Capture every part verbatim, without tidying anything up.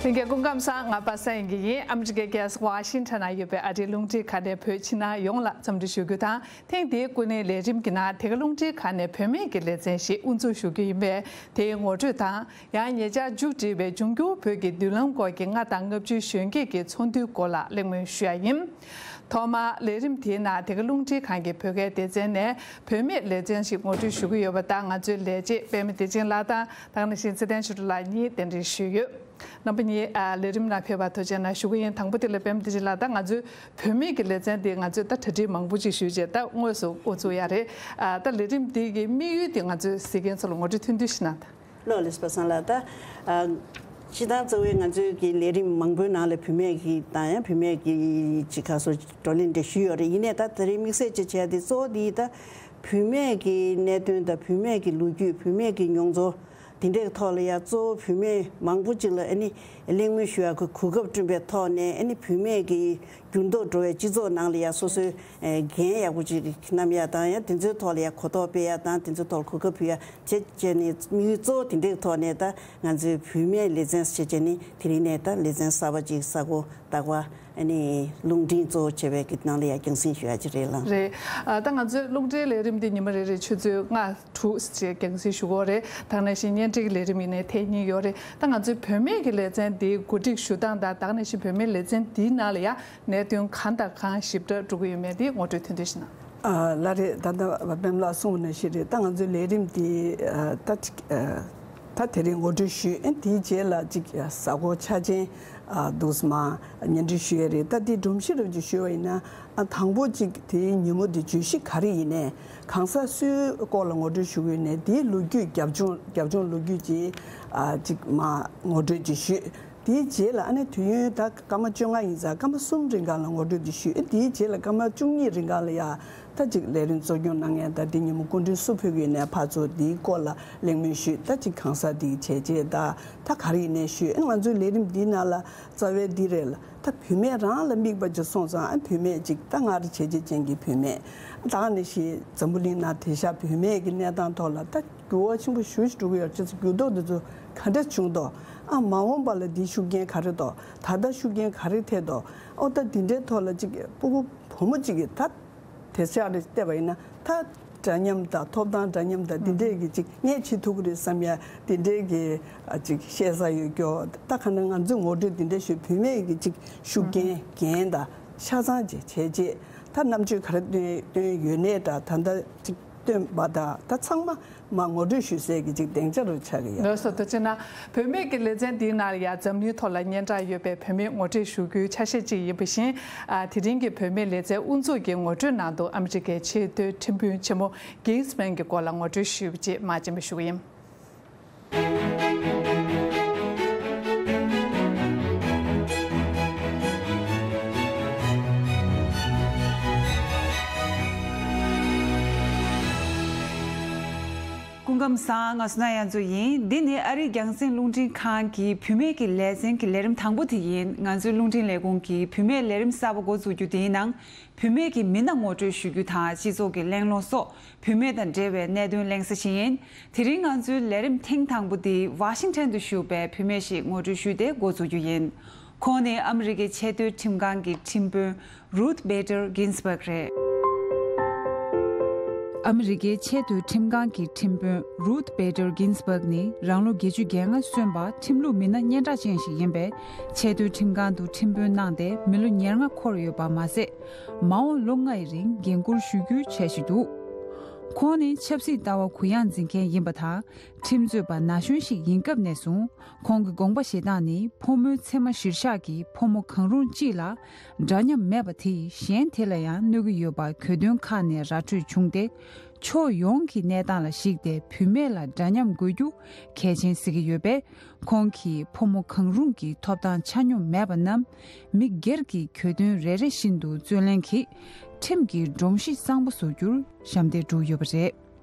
ལྷན་རྒྱས་སྐུ་ཁམས་བཟང་། ང་པ་སངས་དབྱངས་སྐྱིད་ཡིན། ཨ་མི་རི་ཀའི་རྒྱལ་ས་ཝ་ཤིང་ཊོན་ན་ཡོད་པའི་ཨ་རིའི་རླུང་འཕྲིན་ཁང་ནས་བོད་ཕྱི་ནང་ཡོངས་ལ་འཚམས་འདྲི་ཞུ་རྒྱུ་དང་། ཐེངས་འདིའི་སྐུ་ནིའི་ལས་རིམ་གྱི་ནང་དེ་ག་རླུང་འཕྲིན་ཁང་ནས་བུད་མེད་ཀྱི་ལེ་ཚན་ཞིག་དབུ་འཛུགས་ཞུ་རྒྱུ་ཡིན་པས། དེའི་ངོ་སྤྲོད་དང་། ཡང་ཉེ་ཆར་མཇུག་བསྒྲིལ་བའི་འབྱུང་འགྱུར་བོད་ཀྱི་མདུན་ལམ་སྐོར་གྱི་ལྔ་དང་ལྔ་བཅུའི་གཞོན་སྐྱེས་ཀྱི་ཚོགས་འདུའི་སྐོར་ལ་གླེང་མོལ་ཞུ་ཡ་ཡིན། ཐོག་མར་ལས་རིམ་དེའི་ནང་དེ་ག་རླུང་འཕྲིན་ཁང་གི་བོད་སྐད་སྡེ་ཚན་ནས་བུད་མེད་ལེ་ཚན་ཞིག་ངོ་སྤྲོད་ཞུ་གི་ཡོད་པ་དང་། ང་ཚོའི་ལས་བྱེད་པད་མ་བདེ་ཆེན་ལགས་དང་། དེ་ནང་བཞིན་ཚེ་བརྟན་ཆོས་སྒྲོན་ལགས་གཉིས་གདན་འདྲེན་ཞུས་ཡོད། རྣམ་པ་གཉིས་ཨ་ལས་རིམ་ནང་ཕེབས་པར་ཐུགས་རྗེ་གནང་ཞུ་གི་ཡིན། དང་པོ་དེ་ལ་པད་མ་བདེ་ཆེན་ལགས། ད་ང་ཚོའི་བུད་མེད་ཀྱི་ལེ་ཚན་འདི་ང་ཚོས་ད་གྲ་སྒྲིག་མང་པོ་ཅིག་ཞུས་རྗེས་ད་དངོས་སུ་འགོ་ཚུགས་ཡ་རེད། ཨ་ད་ལས་རིམ་འདི་གི་དམིགས་ཡུལ་འདི་ང་ཚོའི་གཟིགས་མཁན་ཚོ་ལ་ངོ་སྤྲོད་ཐུང་ཐུང་ཞིག་གནང་དང་། ལགས་ལགས་པ་སངས་ལགས། ད་ཨ་སྤྱིར་བཏང་རྩ་བའི་ང་ཚོའི་གི་ལས་རིམ་མང་པོའི་ནང་ལ་བུད་མེད་ཀྱི་དང་ཡང་བུད་མེད་ཀྱི་ཅིག་ཁ་སོ་བགྲོ་གླེང་འདྲ་ཞུས་ཡོད་རེད། ཡིན་ནའི་ད་དེ་རིང་དམིགས་བསལ་ཅིག་བྱས་ཏེ་གཙོ་བོ་འདི་ད་བུད་མེད་ཀྱི་གནད་དོན་དང་བུད་མེད་ཀྱི་ལོ་རྒྱུས། བུད་མེད་ཀྱི་མྱོང་ཚོར། དེ་འདྲའི་ཐོག་ལ་ཡ་གཙོ་བོ་བུད་མེད་མང་པོ་ཅིག་ལ་ཨ་ནི་གླེང་མོལ་ཞུ་ཡ་གི་གོ་སྐབས་བསྐྲུན་པའི་ཐོག་ནས། ཨ་ནི་བུད་མེད་ཀྱི་འགྱུར་ལྡོག་འགྲོ་བའི་སྤྱི་ཚོགས་ནང་ལ་ཡ་སོ་སོའི་ཨེ་འགན་ཡག་པོ་ཅིག་བསྣམས་ཡ་དང་། ཡང་དེ་ཚོའི་ཐོག་ལ་ཡ་གོ་རྟོགས་སྤེལ་ཡ་དང་། དེ་ཚོའི་ཐོག་ལ་གོ་སྐབས་ཕུལ་ཡ་བྱས་བྱས་ནས། དམིགས་ཡུལ་གཙོ་བོ་དེ་འདྲའི་ཐོག་ནས་ད་ང་ཚོའི་བུད་མེད་ལེ་ཚན་ཞེས་བྱས་ནས་དེ་རིང་ནས་ད་ལེ་ཚན་གསར་པ་ཅིག་ས་གོ་དག་པ། ཨ་ནི་རླུང་འཕྲིན་གཙོ་བོ་བྱས་པའི་གི་ནང་ལ་ཡ་རྒྱང་སྲིང་ཞུ་ཡ་ཅིག་རེད་ལགས། རེད། ཨ་ད་ང་ཚོའི་རླུང་འཕྲིན་ལས་རིམ་འདི་ཉི་མ་རེ་རེ་ཆུ་ཚོད་ལྔ་དྲུག་ཅེས་རྒྱང་སྲིང་ཞུ་གི་ཡོད་རེད། དེ་ནང་བཞིན་བརྙན་འཕྲིན་གྱི་ལས་རིམ་ཡིན་ནའི་ཐེངས་གཉིས་ཡོད་རེད། ད་ང་ཚོའི་བུད་མེད་ཀྱི་ལེ་ཚན་འདིའི་གོ་སྒྲིག་ཞུ་སྟངས་དང་། དེ་ནང་བཞིན་བུད་མེད་ལེ་ཚན་འདིའི་ནང་ལ་ཡ་གནད་དོན་གང་དང་གང་ཞིབ་ཕྲ་འགྲོ་གི་ཡོད་མེད་འདི་ངོ་སྤྲོད་ཐུང་ཐུང་ཞིག་གནང་། ཨ་ལགས་རེད། ད་ལྟ་པད་མ་ལགས་གསུངས་པ་ནང་བཞིན་རེད། ད་ང་ཚོའི་ལས་རིམ་འདི་ཨ་ད་ཅིག་ཨ་ད་དེ་རིང་ངོ་སྤྲོད་ཞུས། ཨ་དེའི་རྗེས་ལ་ཅིག་གཟའ་འཁོར་འཆར་ཅན་ཨ་འདུག་སེ་མར་སྙན་སྒྲོན་ཞུ་ཡ་རེད། ད་འདི་སྒྲོམ་གཞི་རུ་ཅིག་ཞུས་པ་ཡིན་ན། ཨ་དང་པོ་ཅིག་དེའི་ཉིན་མོ་འདི་བརྗོད་གཞི་ག་རེ་ཡིན་ནའི། གང་ཟག་སུའི་སྐོར་ལ་ངོ་སྤྲོད་ཞུ་གི་ཡོད་ནའི་དེའི་ལོ་རྒྱུས། རྒྱབ་ལྗོངས། རྒྱབ་ལྗོངས་ལོ་རྒྱུས་ཅིག་ཨ་ཅིག་མར་ངོ་སྤྲོད་ཅིག་ཞུས། དེའི་རྗེས་ལ་ཨ་ནི་དུས་ཡུན་ད་སྐར་མ་བཅོ་ལྔ་ཡིན་ཙང་སྐར་མ་གསུམ་རིང་གང་ལ་ངོ་སྤྲོད་ཅིག་ཞུས། ཨ་དེའི་རྗེས་ལ་སྐར་མ་བཅུ་གཉིས་རིང་གང་ལ་ཡ་ད་ཅིག་ལས་རིམ་གཙོ་སྐྱོང་གནང་མཁན་དང་། དེ་ཉིན་མོ་སྐུ་མགྲོན་སུ་ཕེབས་ཀྱི་ཡོད་ནའི་ཕར་ཚུར་དེའི་སྐོར་ལ་གླེང་མོལ་ཞུས། ད་ཅིག་གང་ཟག་དེའི་བྱས་རྗེས་ད་ད་ག་རེ་ཡིན་ནའི་ཞུས། ཨ་ང་ཚོའི་ལས་རིམ་འདིའི་ནང་ལ་རྩ་བའི་འདི་རེད་ལགས། ད་བུད་མེད་རང་ལ་དམིགས་པ་ཅིག་སོང་ཙང་། ཨ་བུད་མེད་ཅིག་ད་སྔར་བྱས་རྗེས་ཅན་གྱི་བུད་མེད། ད་ནི་ཞིག་འཛམ་བུ་གླིང་ནང་དེང་སང་བུད་མེད་ཀྱི་གནས་སྟངས་ཐོག་ལ་ད་འགྱུར་བ་ཆེན་པོ་ཞེ་པོ་ཅིག་འགྲོ་གི་ཡོད་རེད། ཅིག་འགྱུར་ལྡོག་འདི་ཚོ་ག་འདྲ་བྱུང་འདུག་ཨ་མ་འོངས་པ་ལ་འདིའི་ཤུགས་རྐྱེན་ག་རེ་འདུག་ད་ལྟ་ཤུགས་རྐྱེན་ག་རེ་ཐེབས་འདུག་ཨོ་ད་འདི་འདྲའི་ཐོག་ལ་ཅིག་སྤུ་གུ་བུ་མོ་ཅིག་གིས་ད་དེ་ཆ་རེ་བལྟས་པ་ཡིན་ན། ད་འདྲ་མཉམ་དང་ཐོབ་ཐང་འདྲ་མཉམ་དང་འདི་འདྲས་ཀྱི་ཅིག་ངས་བྱེད་ཐུབ་ཀྱི་རེད་བསམ་ཡ་འདི་འདྲས་ཀྱི་ཨ་ཅིག་བཤད་ས་ཡོད་སྐྱོ། ད་ག་ནང་ང་ཚོས་ངོ་སྤྲོད་འདི་འདྲས་ཞུས། བུད་མེད་ཀྱི་ཅིག་ཤུགས་རྐྱེན་འགན་དང་ཆ་ཚང་ཅིག་བྱས་རྗེས་ད་རྣམ་དཔྱོད་ག་རེ་བཏོན་བཏོན་ཡོད་ནའི་འདྲ། ད་ལྟ་ཅིག་བཏོན་པ་དང་ད་ཚང་མ་མར་ངོ་སྤྲོད་ཞུ་སའི་གི་ཅིག་སྡིངས་ཆ་རུ་ཆགས་ཀྱི་ཡོད། ལགས་སོ། ཐུགས་རྗེ་གནང་། བུད་མེད་ཀྱི་ལེ་ཚན་འདིའི་ནང་ལ་ཡང་འཛམ་གླིང་ཐོག་ལ་སྙན་གྲགས་ཡོད་པའི་བུད་མེད་ངོ་སྤྲོད་ཞུ་རྒྱུའི་ཆ་ཤས་གཅིག་ཡིན་པ་བཞིན། ཨ་དེ་རིང་གི་བུད་མེད་ལེ་ཚན་དབུ་འཛུགས་ཀྱི་ངོ་སྤྲོད་ནང་དུ་ཨ་མི་རི་ཀའི་ཆེས་མཐོའི་ཁྲིམས་དཔོན་ཆེན་མོ་གིན་སི་བྷག་གི་སྐོར་ལ་ངོ་སྤྲོད་ཞུས་པ་བཅས་མ་བྱིན་པ་ཞུ་གི་ཡིན། སྐུ་ཁམས་བཟང་། ང་བསོད་ནམས་དབྱངས་མཚོ་ཡིན། འདི་ནི་ཨ་རིའི་རྒྱང་སྲིང་རླུང་འཕྲིན་ཁང་གི་བུད་མེད་ཀྱི་ལེ་ཚན་གྱི་ལས་རིམ་དང་པོ་དེ་ཡིན། ང་ཚོའི་རླུང་འཕྲིན་ལས་ཁུངས་ཀྱིས་བུད་མེད་ལས་རིམ་གསར་པ་འགོ་འཛུགས་རྒྱུ་དེའི་ནང་། བུད་མེད་ཀྱི་མི་སྣ་ངོ་སྤྲོད་ཞུ་རྒྱུ་དང་། སྤྱི་ཚོགས་ཀྱི་གླེང་སློང་སོགས་བུད་མེད་དང་འབྲེལ་བའི་གནད་དོན་གླེང་ས་ཞིག་ཡིན། དེ་རིང་ང་ཚོའི་ལས་རིམ་ཐེངས་དང་པོ་འདི་ཝ་ཤིང་ཊོན་དུ་བཞུགས་པའི་བུད་མེད་ཞིག་ངོ་སྤྲོད་ཞུས་ཏེ་འགོ་འཛུགས་རྒྱུ་ཡིན། ཁོང་ནི་ཨ་མི་རི་ཀའི་ཆེས་མཐོའི་ཁྲིམས་ཁང་གི་ཁྲིམས་དཔོན་རུཐ་བེ་ཏར་གིན་སི་བྷག་རེད། ཨ་མི་རི་ཀའི་ཆེས་མཐོའི་ཁྲིམས་ཁང་གི་ཁྲིམས་དཔོན་རུཐ་བེ་ཏར་གིན་སི་བྷག་ནི་རང་ལོ་བརྒྱད་ཅུ་གྱ་ལྔ་སོན་པ་ཁྲིམས་ལུགས་མི་སྣ་སྙན་གྲགས་ཅན་ཞིག་ཡིན་པས། ཆེས་མཐོའི་ཁྲིམས་ཁང་དུ་ཁྲིམས་དཔོན་གནང་སྟེ་མི་ལོ་ཉེར་ལྔ་འཁོར་ཡོད་པ་མ་ཟད། མ་འོངས་ལོ་ལྔ་ཡི་རིང་འགན་འཁུར་ཞུ་རྒྱུའི་འཆར་གཞི་འདུག་ཁོང་ནི་ཆབ་སྲིད་ལྟ་བ་གུ་ཡངས་འཛིན་མཁན་ཡིན་པ་དང་། ཁྲིམས་རྩོད་པ་ན་གཞོན་ཞིག་ཡིན་སྐབས་ནས་བཟུང་། ཁོང་གི་དགོངས་པ་བཞེས་སྟངས་ནི་ཕོ་མོའི་མཚན་མ་གཞིར་བཞག་གི་ཕོ་མོ་གང་རུང་གཅིག་ལ་འདྲ་མཉམ་མེད་པ་དེས་གཞན་དེ་ལ་ཡང་གནོད་ཀྱི་ཡོད་པ་གྱོད་དོན་ཁག་ནས་ར་འཕྲོད་བྱུང་སྟེ། ཕྱོགས་ཡོངས་ཀྱི་གནས་སྟངས་ལ་གཞིགས་ཏེ་བུད་མེད་ལ་འདྲ་མཉམ་དགོས་རྒྱུ་གལ་ཆེན་གཟིགས་ཀྱི་ཡོད་པས། ཁོང་གིས་ཕོ་མོ་གང་རུང་གི་ཐོབ་ཐང་ཆ་སྙོམས་མེད་པ་རྣམས་མི་སྒེར་གྱི་གྱོད་དོན་རེ་རེ་བཞིན་དུ་རྩོད་ལེན་གྱིས་ཁྲིམས་ཀྱི་སྒྲོམ་གཞི་གཙང་པོ་བཟོ་རྒྱུར་ཞབས་འདེགས་བསྒྲུབས་ཡོད་པ་རེད།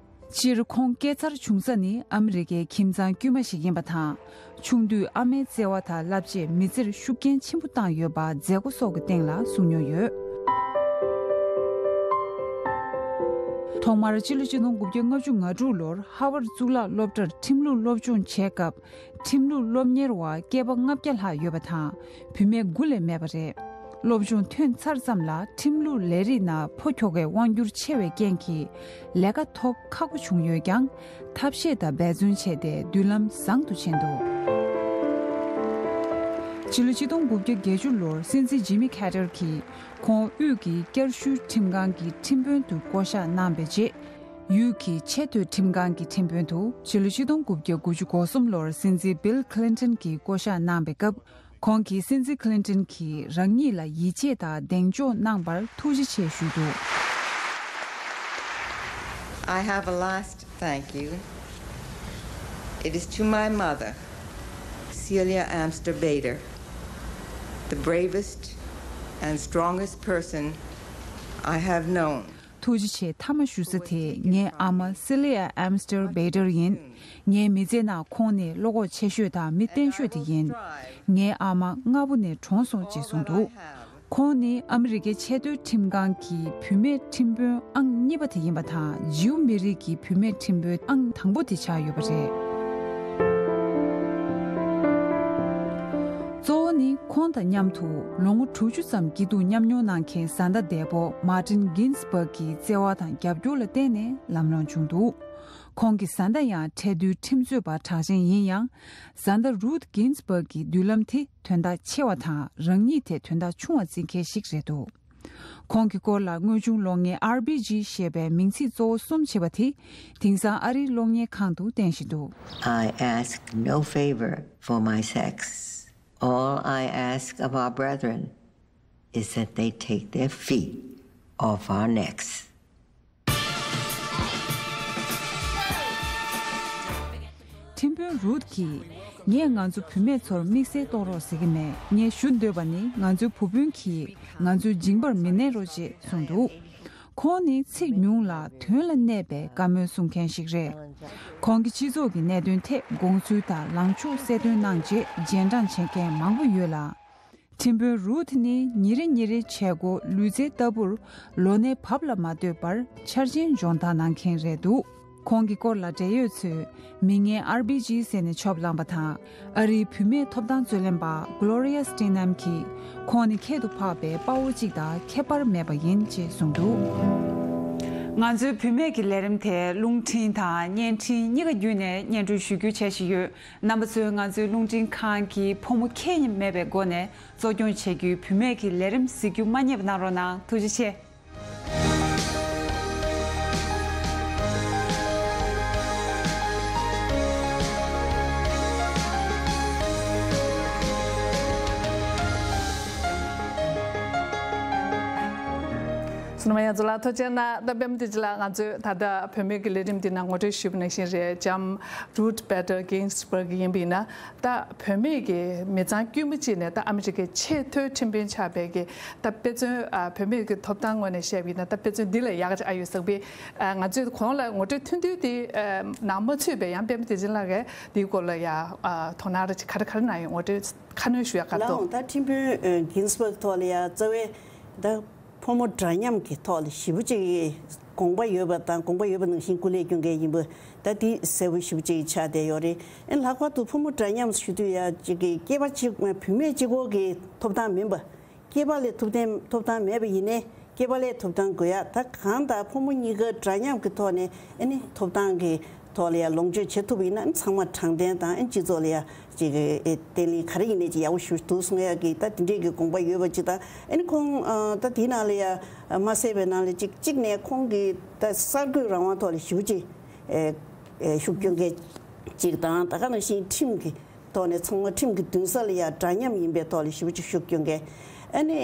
སྤྱིར་ཁོང་སྐྱེས་འཚར་བྱུང་ས་ནི་ཨ་མི་རི་ཀའི་ཁྱིམ་ཚང་དཀྱུས་མ་ཞིག་ཡིན་པ་དང་། ཆུང་དུས་ཨ་མའི་བརྩེ་བ་དང་བསླབ་བྱས་མི་ཚེར་ཤུགས་རྐྱེན་ཆེན་པོ་བཏང་ཡོད་པ་མཛད་སྒོ་སོགས་ཀྱི་སྟེང་ལ་གསུངས་མྱོང་ཡོད། ཐོག་མར་ཕྱི་ལོ་ཆིག་སྟོང་དགུ་བརྒྱ་ལྔ་བཅུ་ང་དྲུག་ལོར་ཧ་ཝར་གཙུག་ལག་སློབ་གྲྭར་ཁྲིམས་ལུགས་སློབ་སྦྱོང་བྱས་སྐབས། ཁྲིམས་ལུགས་སློབ་གཉེར་བ་སྐྱེས་པ་ལྔ་བརྒྱ་ལྷག་ཡོད་པ་དང་། བུད་མེད་དགུ་ལས་མེད་པ་རེད། སློབ་སྦྱོང་ཐོན་ཚར་ཙམ་ལ་ཁྲིམས་ལུགས་ལས་རིགས་ནང་ཕོ་ཁྱོ་གའི་དབང་སྒྱུར་ཆེ་བའི་རྐྱེན་གྱིས་ལས་ཀ་ཐོབ་ཁག་པོ་བྱུང་ཡོད་ཀྱང་། ཐབས་ཤེས་དང་འབད་བརྩོན་བྱས་ཏེ་མདུན་ལམ་བཟང་དུ་ཕྱིན་འདུག་ཕྱི་ལོ་ཆིག་སྟོང་དགུ་བརྒྱ་བརྒྱད་ཅུ་ལོར་སྲིད་འཛིན་ཇི་མི་ཁེ་ཏར་གྱིས་ཁོང་དབུས་ཀྱི་བསྐྱར་ཞུའི་ཁྲིམས་ཁང་གི་ཁྲིམས་དཔོན་དུ་བསྐོ་གཞག་གནང་བའི་རྗེས། ཡུལ་གྱི་ཆེས་མཐོའི་ཁྲིམས་ཁང་གི་ཁྲིམས་དཔོན་དུ་ཕྱི་ལོ་ཆིག་སྟོང་དགུ་བརྒྱ་དགུ་བཅུ་གོ་གསུམ་ལོར་སྲིད་འཛིན་བིལ་ཁི་ལིན་ཏོན་གྱིས་བསྐོ་གཞག་གནང་བའི་སྐབས། ཁོང་གིས་སྲིད་འཛིན་ཁི་ལིན་ཏོན་གྱིས་རང་ཉིད་ལ་ཡིད་ཆེས་དང་གདེང་འཇོག་གནང་བར་ཐུགས་རྗེ་ཆེ་ཞུས་འདུག I have a last thank you. It is to my mother, Celia Amster Bader, the bravest and strongest person I have known. ཐུགས་རྗེ་ཆེ་མཐའ་མ་ཞུ་ས་དེ་ངའི་ཨ་མ་སི་ལི་ཡ་ཨེམ་སི་ཏར་བེ་ཏར་ཡིན། ངའི་མི་ཚེ་ནང་ཁོང་ནི་བློ་ཁོག་ཆེ་ཤོས་དང་མི་བརྟན་ཤོས་དེ་ཡིན། ངའི་ཨ་མ་སྔ་པོ་ནས་གྲོངས་སོང་ཅེས་གསུངས་འདུག་ཁོང་ནི་ཨ་མི་རི་ཀའི་ཆེས་མཐོའི་ཁྲིམས་ཁང་གི་བུད་མེད་ཁྲིམས་དཔོན་ཨང་གཉིས་པ་དེ་ཡིན་པ་དང་། ཇིའུ་མི་རིགས་ཀྱི་བུད་མེད་ཁྲིམས་དཔོན་ཨང་དང་པོ་དེ་ཆགས་ཡོད་པ་རེད། གཙོ་བོ་ནི་ཁོང་དང་མཉམ་དུ་ལོ་ངོ་དྲུག་ཅུ་ཙམ་སྐྱིད་སྡུག་མཉམ་མྱོང་གནང་མཁན་བཟའ་ཟླ་འདས་པོ་མར་ཏིན་གིན་སི་བྷག་གི་བརྩེ་བ་དང་རྒྱབ་སྐྱོར་ལ་བརྟེན་ནས་ལམ་ལྷོང་བྱུང་འདུག་ཁོང་གི་བཟའ་ཟླ་ཡང་ཕྲལ་དུའི་ཁྲིམས་རྩོད་པ་གྲགས་ཅན་ཡིན་ཡང་། བཟའ་ཟླ་རུད་གིན་སི་བྷག་གི་མདུན་ལམ་དེ་དོན་དག་ཆེ་བ་དང་རང་ཉིད་དེ་དོན་དག་ཆུང་བ་བརྩི་མཁན་ཞིག་རེད་འདུག་ཁོང་གི་སྐོར་ལ་དངོས་བྱུང་གློག་བརྙན་ཨར་བི་ཇི་ཞེས་པའི་མིང་ཚིག་གཙོ་བོ་གསུམ་བྱས་པ་དེ་དེང་སང་ཨ་རིའི་གློག་བརྙན་ཁང་དུ་བསྟན་བཞིན་འདུག I ask no favor for my sex. All I ask of our brethren is that they take their feet off our necks. ཁྲིམས་དཔོན་རུད་ཀྱིས། ངས་ང་ཚོ་བུད་མེད་ཚོར་དམིགས་བསལ་གཏོང་རོགས་ཟེར་གྱི་མེད། ངས་ཞུ་འདོད་པ་ནི་ང་ཚོའི་བུ་སྤུན་གྱིས་ང་ཚོའི་མཇིང་པར་མི་གནས་རོགས་ཅེས་གསུངས་འདུག་ཁོང་ནི་ཚིག་ཉུང་ལ་དོན་ལ་གནས་པའི་བཀའ་མོལ་གསུང་མཁན་ཞིག་རེད། ཁོང་གིས་སྤྱི་ཚོགས་ཀྱི་གནད་དོན་ཐད་དགོངས་ཚུལ་དང་ལངས་ཕྱོགས་གསལ་སྟོན་གནང་རྗེས་རྗེས་འབྲང་བྱེད་མཁན་མང་པོ་ཡོད་ལ། ཁྲིམས་དཔོན་རུད་ནི་ཉིན་རེ་ཉིན་རེ་བྱེད་སྒོ་ལུས་རྩལ་ལྟ་བུར་ལོ་ནའི་བབ་ལ་མ་ལྟོས་པར་འཆར་ཅན་སྦྱོང་བརྡར་གནང་མཁན་རེད་འདུག་ཁོང་གི་སྐོར་ལ་འབྲེལ་ཡོད་ཚོས་མིང་སྙན་ཨར་བི་ཇི་ཟེར་ནས་ཆོབ་བསླངས་པ་དང་། ཨ་རིའི་བུད་མེད་ཐོབ་ཐང་རྩོད་ལེན་པ་གྷི་ལོ་རི་ཡ་སི་ཏི་ནམ་གྱིས་ཁོང་ནི་ཁྱད་དུ་འཕགས་པའི་དཔའ་བོ་གཅིག་དང་ཁྱད་པར་མེད་པ་ཡིན་ཅེས་གསུངས་འདུག་ང་ཚོའི་བུད་མེད་ཀྱི་ལས་རིམ་དེ་རླུང་འཕྲིན་དང་བརྙན་འཕྲིན་གཉིས་ཀ་བརྒྱུད་ནས་སྙན་སྒྲོན་ཞུ་རྒྱུ་བྱེད་བཞིན་ཡོད། རྣམ་པ་ཚོས་ང་ཚོའི་རླུང་འཕྲིན་ཁང་གི་ཕོ་མོ་ཁྱད་མེད་པའི་སྒོ་ནས་གཙོ་སྐྱོང་བྱེད་རྒྱུའི་བུད་མེད་ཀྱི་ལས་རིམ་གཟིགས་རྒྱུ་མ་བསྙེལ་བ་གནང་རོགས་གནང་། ཐུགས་རྗེ་ཆེ། སོ་ནམ་ཡ་ཚོ་ལ་ཐུགས་རྗེ་གནང་། ད་པད་མ་བདེ་སྐྱིད་ལགས། ང་ཚོས་ད་ལྟ་བུད་མེད་ཀྱི་ལས་རིམ་འདི་ནང་ངོ་སྤྲོད་ཞུས་པ་ནང་བཞིན་རེད། ལྕམ་Ruth Bader Ginsburg་ཡིན་པ་ཡིན་ན། ད་བུད་མེད་ཀྱི་མི་ཚང་དཀྱུས་མ་གཅིག་ནས་ད་ཨ་མི་རི་ཀའི་ཆེས་མཐོའི་ཁྲིམས་དཔོན་ཆགས་པའི་གི་ད་དཔེ་མཚོན། ཨ། བུད་མེད་ཀྱི་ཐོབ་ཐང་ངོས་ནས་བཤད་པ་ཡིན་ན་ད་དཔེ་མཚོན་འདི་ལས་ཡག་ག་ཅིག་ཨ་ཡོད་ཟེར་བའི། ཨ། ང་ཚོས་གོང་ལ་ངོ་སྤྲོད་ཐུང་ཐུང་དེ། ཨ། ནང་མ་ཚུད་པའི་ཡང་པད་མ་བདེ་ཆེན་ལགས་ཀྱིས་འདིའི་སྐོར་ལ་ཡ། ཨ། དོ་སྣང་ར་ཅིག་ག་རེ་ག་རེ་གནང་ཡོད། ངོ་སྤྲོད་ཁ་སྣོན་ཞུ་ཡག་ག་ལའང་ད་ཁྲིམས་དཔོན་Ginsburg་ཐོག་ལ་ཡ་རྩ་བའི་ད་ཕོ་མོ་འདྲ་མཉམ་གྱི་ཐོག་ལ་ཞེ་པོ་ཅིག་དགོངས་པ་ཡོད་པ་དང་དགོངས་པ་ཡོད་པ་ནང་བཞིན་སྐུ་ལས་སྐྱོན་མཁན་ཡིན་པ་ད་དེ་གསལ་པོ་ཞེ་པོ་ཅིག་ཆགས་བསྡད་ཡོད་རེད། ཨ་ནི་ལྷག་པར་དུ་ཕོ་མོ་འདྲ་མཉམ་ཞུ་དུས་ཡ་ཅིག་གི་སྐྱེས་པ་གཅིག་བུད་མེད་གཅིག་པོ་གི་ཐོབ་ཐང་མིན་པ། སྐྱེས་པ་ལ་ཐོབ་ཐང་ཐོབ་ཐང་མེད་པ་ཡིན་ནའི་སྐྱེས་པ་ལ་ཐོབ་ཐང་དགོས་ཡ། ད་གང་ལྟར་ཕོ་མོ་གཉིས་ཀ་འདྲ་མཉམ་གྱི་ཐོག་ནས་ཨ་ནི་ཐོབ་ཐང་གི་ཐོག་ལ་ཡ་ལོངས་སྤྱོད་བྱེད་ཐུབ་པ་ཡིན་ན་ཨ་ནི་ཚང་མ་དྲང་བདེན་དང་ཨ་ནི་སྤྱི་ཚོགས་ལ་ཡ་ཅིག་གི་ཨེ་བརྟན་ལྷིང་ག་རེ་ཡིན་ནའི་ཅིག་ཡག་པོ་ཞིག་འདུག་གསུང་ཡ་གི་ད་དེ་འདྲས་ཀྱི་དགོངས་པ་ཡོད་པ་ཅིག་དང་། ཨ་ནི་ཁོང་ཨ་ད་དེའི་ནང་ལ་ཡ་མ་ཟད་པའི་ནང་ལ་ཅིག་གཅིག་ནས་ཁོང་གི་ད་གསར་འགོད་རང་དབང་ཐོག་ལ་ཞེ་པོ་ཅིག་ཨེ་ཨེ་ཤུགས་སྐྱོན་མཁན་ཅིག་དང་། ད་ག་ནང་བཞིན་ཁྲིམས་ཀྱི་ཐོག་ནས་ཚང་མ་ཁྲིམས་ཀྱི་མདུན་ས་ལ་ཡ་འདྲ་མཉམ་ཡིན་པའི་ཐོག་ལ་ཞེ་པོ་ཅིག་ཤུགས་སྐྱོན་མཁན། ཨ་ནི་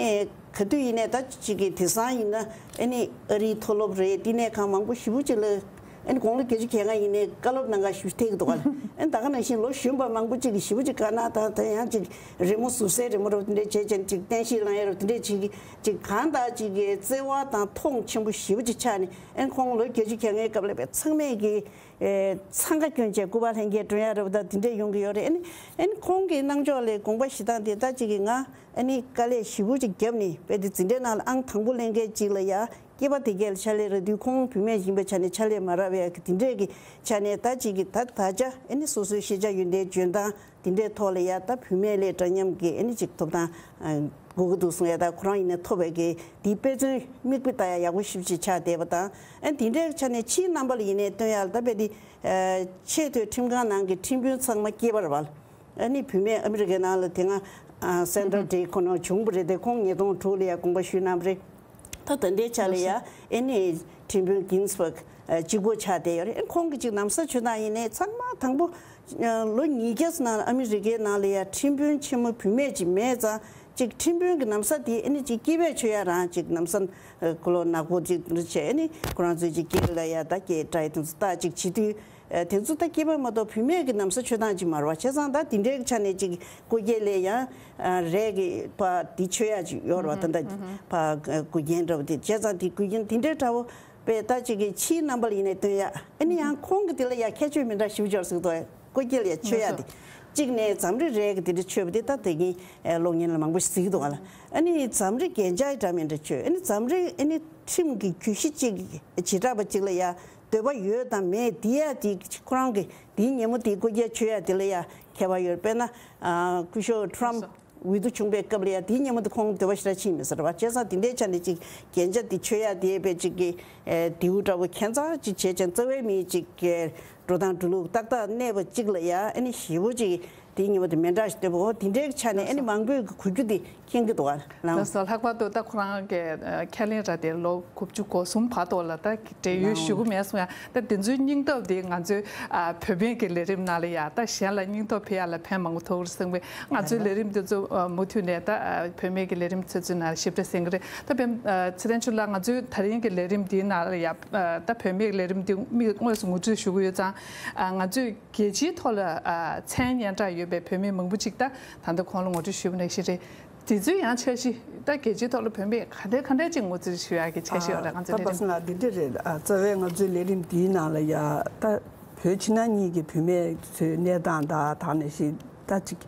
ག་དུས་ཡིན་ནའི་ད་ཅིག་གི་དེང་སང་ཡིན་ན་ཨ་ནི་ཨ་རིའི་མཐོ་སློབ་རེད། དེ་ནས་གང་མང་པོ་ཞེ་པོ་ཅིག་ལ་ཨ་ནི་དགུང་ལོ་བརྒྱད་ཅུ་གྱ་ལྔ་ཡིན་ནའི་བཀའ་སློབ་གནང་ག་ཞུ་ཐེག་འདུག་ག་ལ། ཨ་ནི་ད་ག་ནང་བཞིན་ལོ་གཞོན་པ་མང་པོ་ཅིག་གིས་ཞེ་པོ་ཅིག་དཀའ་ངལ་དང་ད་ཡང་ཅིག་རི་མོ་ཟུར་གསལ་རི་མོ་རབ་དེ་འདྲས་བྱས་ཅན་ཅིག་བསྟན་བཤིག་བླང་ཡ་རབ་དེ་འདྲས་བྱེད་ཀྱི་ཅིག་གང་ལྟར་ཅིག་གི་བརྩེ་བ་དང་མཐོང་ཆེན་པོ་ཞེ་པོ་ཅིག་ཆགས་ནས་ཨ་ནི་ཁོང་ལོ་བརྒྱད་ཅུ་གྱ་ལྔའི་སྐབས་ལ་བས་ཚང་མས་ཀྱི་ཨེ་འཚང་ཁ་སྐྱོན་བྱས་སྐུ་པར་ལྷན་རྒྱས་སྒྲོན་ཡ་རབ་ད་དེ་འདྲས་ཡོང་གི་ཡོད་རེད། ཨ་ནི་ཨ་ནི་ཁོང་གི་གནང་ཕྱོགས་ལས་དགོངས་པ་བཞེས་སྟངས་དེ་ད་ཅིག་གི་ང་ ཨ་ནི་དཀའ་ལས་ཞེ་པོ་ཅིག་བརྒྱབ་ནས་དཔེ་དེ་འཛིན་གྲྭའི་ནང་ལ་ཨང་དང་པོ་ལེན་མཁན་ཅིག་ལ་ཡ་སྐྱེས་པ་དེ་གས་ལ་ཕྱག་ལས་རག་དུས་ཁོང་བུད་མེད་ཡིན་པའི་ཆ་ནས་ཕྱག་ལས་མ་རག་པའི་གི་དེ་འདྲས་ཀྱི་ཆ་ནས་ད་ཅིག་གི་ད་ད་ཆ་ཨ་ནི་སོ་སོའི་ཤེས་བྱ་ཡོན་ཏན་འཇོན་ཐང་དེ་འདྲའི་ཐོག་ལ་ཡ་ད་བུད་མེད་ལས་འདྲ་མཉམ་གྱི་ཨ་ནི་ཅིག་ཐོབ་ཐང་དགོས་ཀྱི་འདུག་གསུང་ཡ། ད་ཁོ་རང་ཡིན་ན་ཐོབ་པའི་གི་དེའི་དཔེ་མཚོན་མིག་དཔེ་ལྟ་ཡ་ཡག་པོ་ཞེ་པོ་ཅིག་ཆགས་བསྡད་པ་དང་། ཨ་ནི་དེ་འདྲའི་ཆ་ནས་ཕྱིའི་རྣམ་པ་ལ་ཡིན་ནའི་སྟོན་ཡ་ལ་ད་དཔེ་དེ་ཆེས་མཐོའི་ཁྲིམས་ཁང་ནང་གི་ཁྲིམས་དཔོན་ཚང་མ་སྐྱེས་པ་རེད་བ། ཨ་ནི་བུད་མེད་ཨ་མི་རི་ཀའི་ནང་ལ་དེ་སྔ་ཨ་Sandra Day ཁོ་ན་བྱུང་བ་རེད་དེ། ཁོང་ཉིས་སྟོང་དྲུག་ལ་ཡ་དགོངས་པ་ཞུས་གནང་བ་རེད། ད་ད་ལྟའི་ཆ་ལ་ཡ་ཨ་ནི་ཁྲིམས་དཔོན་Ginsburg གཅིག་པོ་ཆགས་བསྡད་ཡོད་རེད། ཁོང་གི་ཅིག་ན་བཟའ་མཆོད་སྟངས་ཡིན་ནའི་ཚང་མ་དང་པོ་ལོ་ཉིས་བརྒྱ་ཙམ་ནང་ལ་ཨ་མི་རི་ཀའི་ནང་ལ་ཡ་ཁྲིམས་དཔོན་ཆེན་མོ་བུད་མེད་ཅིག་མེད་ཙང་ཅིག་ཁྲིམས་དཔོན་གྱི་ན་བཟའ་དེ་ཨ་ནི་ཅིག་སྐྱེས་པས་མཆོད་ཡ་རང་ཅིག་ན་བཟའ་ཨ་ཁོ་ལོ་ནག་པོ་ཅིག་བྱས། ཨ་ནི་ཁོ་རང་ཚོས་ཅིག་སྐེ་ལ་ཡ་ད་སྐེ་བཀྲ་ཡི་དེ་ཚོ་ད་ཅིག་བྱེད་དུས། ཨ་དེ་ཚོ་ད་སྐྱེས་པ་མ་གཏོགས་བུད་མེད་ཀྱི་ན་བཟའ་མཆོད་སྟངས་ཅིག་མ་རེད་བ། བྱས་ཙང་ད་དེ་འདྲའི་ཆ་ནས་ཅིག་སྐུ་སྒེར་ལས་ཡང་ཨ་རས་ཀྱི་ཕ་དེ་མཆོད་ཡག་ཅིག་ཡོད་རེད་བ། ད་ད་ཕ་གོས་རྒྱན་འདྲ་བོ་དེ། བྱས་ཙང་དེ་གོས་རྒྱན་དེ་འདྲའི་འདྲ་བོ་དཔེ་ད་ཅིག་གི་ཕྱིའི་རྣམ་པ་ལ་ཡིན་ནའི་སྟོན་ཡག་ཨ་ནི་ཡང་ཁོང་གི་དེ་ལ་ཡ་ཁྱད་ཆོས་མི་འདྲ་ཞིག་འབྱོར་ཟིག་འདུག་སྐུ་སྒེར་ལ་ཡ་མཆོད་ཡག་དེ་གཅིག་ནས་འཛམ་རི་རས་ཀྱི་དེ་འདྲ་མཆོད་པ་དེ་ད་དེ་གིན་ཨ་གློག་བརྙན་ལ་མང་པོ་ཞིག་གཟིགས་འདུག་ག་ལ། ཨ་ནི་འཛམ་རི་རྒྱན་ཆ་འདྲ་མི་འདྲ་མཆོད། ཨ་ནི་འཛམ་རི་ཨ་ནི་ཁྲིམས་ཀྱི་གྱོད་གཞི་གཅིག་བྱེ་བྲག་པ་གཅིག་ལ་ཡ་འདོད་པ་ཡོད་དང་མེད་དེ་ཡ་དེ་ཁོ་རང་གི་དེའི་ཉིན་མོ་དེའི་སྐུ་སྒེར་མཆོད་ཡ་དེ་ལ་ཡ་ཁྱད་པར་ཡོད། དཔེར་ན་ཨ་སྐུ་ཞབས་Trump འོས་བསྡུ་བྱུང་པའི་སྐབས་ལ་ཡ་དེའི་ཉིན་མོ་དེ་ཁོང་འདོད་པ་ཞེ་དྲག་ཕྱིན་མི་ཟེར་བ། བྱས་ཙང་དེ་འདྲའི་ཆ་ནས་ཅིག་རྒྱན་ཆ་དེ་མཆོད་ཡ་དེ་དཔེ་ཅིག་གི་ཨེ་དེའུ་འདྲ་བོ་ཁྱད་མཚར་ཅིག་བྱས་ཀྱང་རྩ་བའི་མིའི་ཅིག་གི་འགྲོ་སྟངས་འགྲོ་ལུགས་ཏག་ཏག་གནས་པ་གཅིག་ལ་ཡ་ཨ་ནི་ཞེ་པོ་ཅིག་དེའི་ཉིན་མོ་དེ་མི་འདྲ་ཞིག་སྟོན་པ། འོ་དེ་འདྲའི་ཆ་ནས་ཨ་ནི་མང་པོས་གོ་རྒྱུ་དེ་མཁྱེན་གྱི་འདུག་ཨ། ལགས་སོ། ལྷག་པར་དུ་ད་ཁོ་རང་གི་ཨ་ཁས་ལེན་ར་དེ་ལོ་དགུ་བཅུ་གོ་གསུམ་བར་དུ་ལ་ད་བགྲེས་ཡོལ་ཞུ་གི་མེད་གསུང་ཡ། ད་དེ་ཚོའི་སྙིང་སྟོབས་དེ་ང་ཚོའི་ཨ་བུད་མེད་ཀྱི་ལས་རིམ་ནང་ལ་ཡ་ད་གཞན་ལ་སྙིང་སྟོབས་འཕེལ་ཡ་ལ་ཕན་མང་པོ་ཐོགས་རེད་གསུངས་པས། ང་ཚོའི་ལས་རིམ་དེ་ཚོ་ཨ་མུ་མཐུད་ནས་ད་ཨ་བུད་མེད་ཀྱི་ལས་རིམ་ཚོ་ཚོའི་ནང་ཞིབ་ཕྲ་གསན་གྱི་རེད། ད་བེམ་ཨ་ཚེ་རིང་ཆོས་ལགས། ང་ཚོའི་ད་རིང་གི་ལས་རིམ་འདིའི་ནང་ལ་ཡ་ཨ་ད་བུད་མེད་ཀྱི་ལས་རིམ་འདི་དམིགས་དངོས་སུ་ངོ་སྤྲོད་ཞུ་གི་ཡོད་ཙང་། ཨ་ང་ཚོས་རྒྱལ་སྤྱིའི་ཐོག་ལ་ཨ་མཚན་སྙན་གྲགས་ཡོད་པའི་བུད་མེད་མང་པོ་ཅིག་ད་ད་ལྟ་ཁོང་ལ་ངོ་སྤྲོད་ཞུས་པ་ནང་བཞིན་རེད། དེ་ཚོའི་ཡང་འཆར་གཞི་ད་རྒྱལ་སྤྱིའི་ཐོག་ལ་བུད་མེད་ག་འདྲ་ག་འདྲ་ཅིག་ངོ་སྤྲོད་ཞུ་ཡག་གི་འཆར་གཞི་ཡོད་རེད། ང་ཚོའི་ལས་རིམ་ད་འདི་འདྲ་རེད། ཨ་རྩ་བའི་ང་ཚོའི་ལས་རིམ་འདིའི་ནང་ལ་ཡ་ད་བོད་ཕྱི་ནང་གཉིས་ཀྱི་བུད་མེད་ཚོའི་གནས་སྟངས་ད་ད་ནང་བཞིན་ད་ཅིག་